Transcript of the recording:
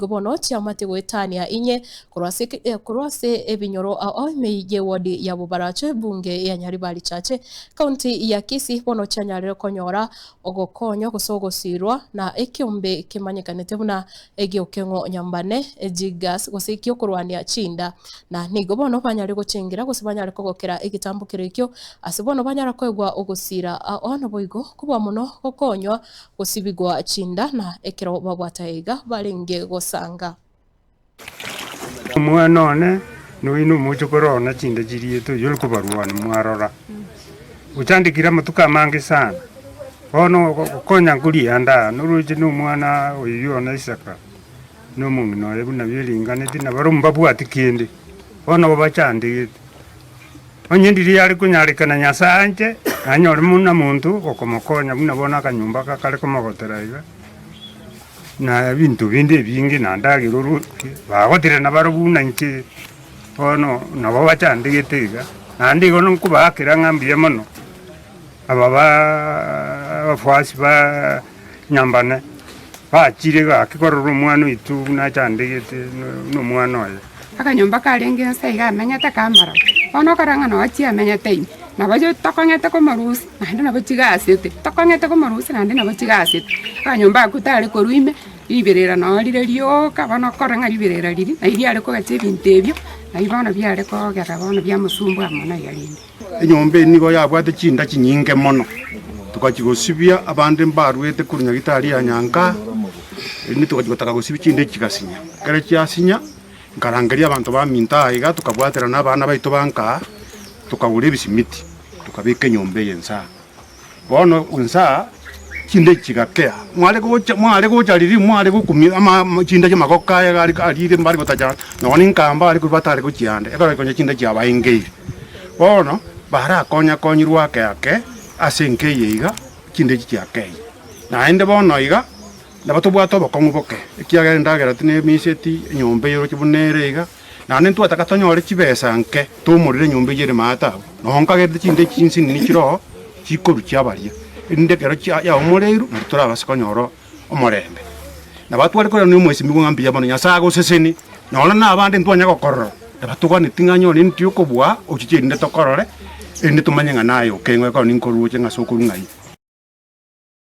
Nigo bono chiamate goetania inye korwa ase korwa ase ebinyoro ao ime y'ewodi ya Bobaracho ebunge ya Nyaribari Chache, county ya Kisii bono chianyarire konyora ogokonywa gose ogosirwa na ekeombe kemanyekanete buna egiokeng'o nyambane, jiggers, gose ekiokorwania chinda. Na nigo bono banyare gochengera gose banyare kogokera egetambokero ekio ase bono banyara koegwa ogosira ao naboigo kobua mono gokonywa gosibigwa chinda na ekero babwata iga barenge gosanga. Omwana one noino omochokoro one chinda chiriete oyio ore kobarwania mwarora. Ochandekire amatuko amange sana, bono gokonya nkoria ande aa, noroche na omwana oyio one Isaka, na omong'ina oye buna beringaneti, na barobwo mbabwati kende, bono nabo bachandegete. Onye ndiria yare konyarekana Nyasae anche, nanyore buna monto okomokonya buna bono akanyomba aka kare komogotera iga, na ebinto binde ebinge na ndagera oroche, bagotire nabarobwo buna inche bono nabo bachandegete iga, naende igo nkobaakera ng'a mbuya mono, aba baaaa abafuasi ba nyambane, bachire gaki korora omwana oito buna achandegete na omwana oye. Akanyomba karenge inse iga amenyete kamaraba, bono okorora ng'a noo chiamenyete ime, nabo tokong'ete komorusia naende nabo chigasete, tokong'ete komorusia naende nabo chigasete. Akanyomba akwo tare korwa ime, riberera noo rire rioka, bono okorora ng'a riberera riria nai riare kogacha ebinto ebio, nai bono biare kogera bono biamosumbua mono iga rende. Enyomba eye nigo yabwate chinda chinyinge mono, togachia gosibia abande mbaruete korwa Nyagitari ya Nyankaa, erinde togachia gotaka gosibia chinda echi chigasinya. Ekero chiasinya, nkarangeria abanto baminto aa iga, tokabwaterana abana baito ba nkaa, tokagora ebisimiti, tokabeka enyomba eye inse aa. Bono inse aa, chinda echi chigakea, mware gocha mware gocha riria mware gokumia ama ama chinda chi'amagoko aya iga are arire mbare gotacha nonye na enkamba are korwa batare gochia ande, ekero konya chinda chiabaengeire. Bono, barakonya-konyirwe ake ake ase enka eye iga, chinda echi chiakeire. Naende bono iga, nabo tobwate obokong'u boke, ekiagera endagera tinemiseti, enyomba eye buna ere iga, naende ntwataka tonyore chibesa nke, toumorere enyomba eyio ere maate abwo. Nonya nkagerete chinda echi chinsinini chire oo, chikorwa chiabaria, erinde ekero chia yaumoreirwe, nario torabase konyora omorembe. Nabo tware korera na omwesimigwa ng'a mbuya mono, Nyasae agosesenie, nonya na abande ntwanya gokorora, nabo toganeti ng'a nyore intwe okobua ochiche erinde tokorore, erinde tomanye ng'a naye okeng'u ekero ninkoruche ng'a ase okorwa ng'ai.